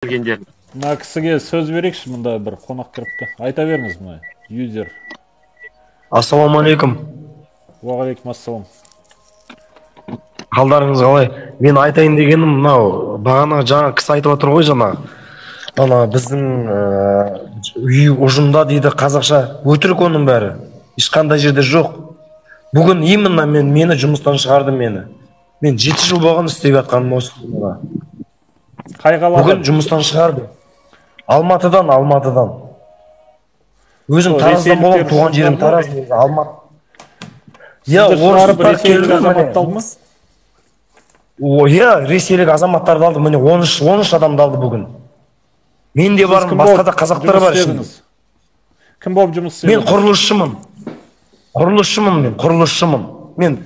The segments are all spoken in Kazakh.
Келгендерін. Мына кісіге сөз берейікші, мында бір қонақ кіріпті. Айта беріңіз, мына юзер. Ассалаумағалейкум. Уағалейкум ассалам. Қалдарыңыз қалай? Мен айтайын дегенім мынау, бағана жаңа кісі айтып отыр ғой жаңа. Ана біздің үй ұжымда дейді қазақша, өтірік оның бәрі. Ешқандай жерде жоқ. Бүгін именно мені жұмыстан шығарды мені. Мен 7 жыл болған істеп жатқаным осы фирмада. Қай қаладан? Бүгін жұмыстан шығарды. Алматыдан, Алматыдан. Өзім Тараздан боламын, туған жерім Тараз, Алматы. Иә, орыстар келді, азаматты алды ма? Иә, ресейлік азаматтарды алды, міне 13 адамды алды бүгін. Мен де бармын, басқа да қазақтар бар ішінде. Кім болып жұмыс істедіңіз? Мен құрылысшымын. Құрылысшымын мен, құрылысшымын. Мен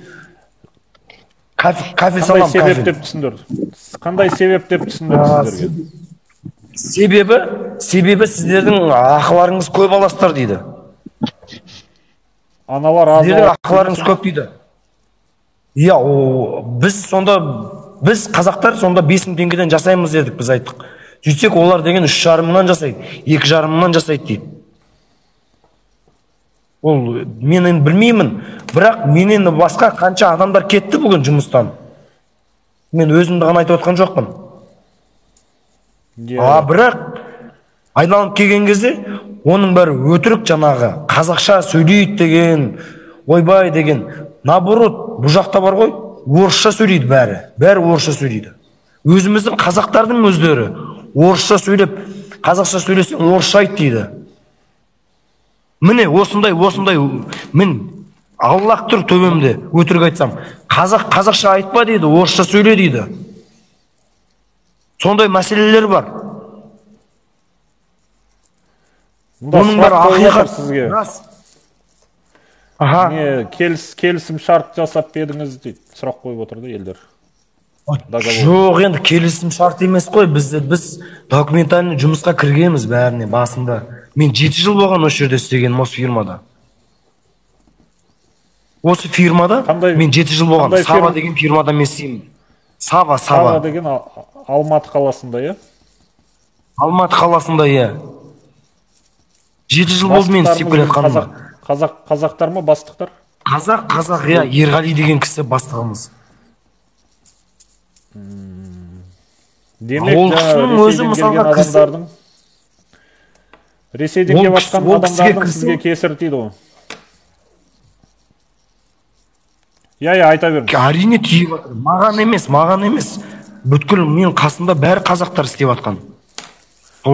кафель саламын. Қандай себеп деп түсіндірді? Қандай себеп деп түсіндірді сіздерге? Себебі сіздердің ақыларыңыз көп аласыздар дейді. Аналар аз. Сіздердің ақыларыңыз көп дейді. Иә, біз сонда, біз қазақтар сонда 5000 теңгеден жасаймыз дедік, біз айттық. Сөйтсек олар деген 3,5 мыңнан жасайды, 2,5 мыңнан жасайды дейді. Ол мен енді білмеймін, бірақ менен басқа қанша адамдар кетті бүгін жұмыстан. Мен өзімді ғана айтып отқан жоқпын. А бірақ айналып келген кезде оның бәрі өтірік, жаңағы қазақша сөйлейді деген, ойбай деген. Наоборот, бұл жақта бар ғой, орысша сөйлейді бәрі. Бәрі орысша сөйлейді. Өзіміздің қазақтардың өздері орысша сөйлеп, қазақша сөйлесең орысша айт дейді. Міне осындай, мен Аллах тұр төбемде, өтірік айтсам. Қазақша айтпа дейді, орысша сөйле дейді. Сондай мәселелер бар. Оның бәрі ақиқат сізге. Рас. Аха. Не, келісім шарт жасап едіңіз дейді, сұрақ қойып отырды елдер. Жоқ, енді келісім шарт емес қой, біз документальный жұмысқа кіргенбіз бәріне басында. Мен 7 жыл болған осы жерде істегенім, осы фирмада. Осы фирмада мен 7 жыл болған. Сава деген фирмада мен істеймін. Сава, Сава. Сава деген Алматы қаласында, иә? Алматы қаласында, иә. 7 жыл болды мен істеп келе жатқаныма. Қазақтар ма бастықтар? Қазақ, иә, Ерғали деген кісі бастығымыз. Демек, Ресейден келген адамдардың Ресейден келіп жатқан адамдардың сізге кесірі тиді ғой. Иә, айта беріңіз. Әрине тиіп жатыр. Маған емес, маған емес. Бүткіл мен қасымда бәрі қазақтар істеп жатқан.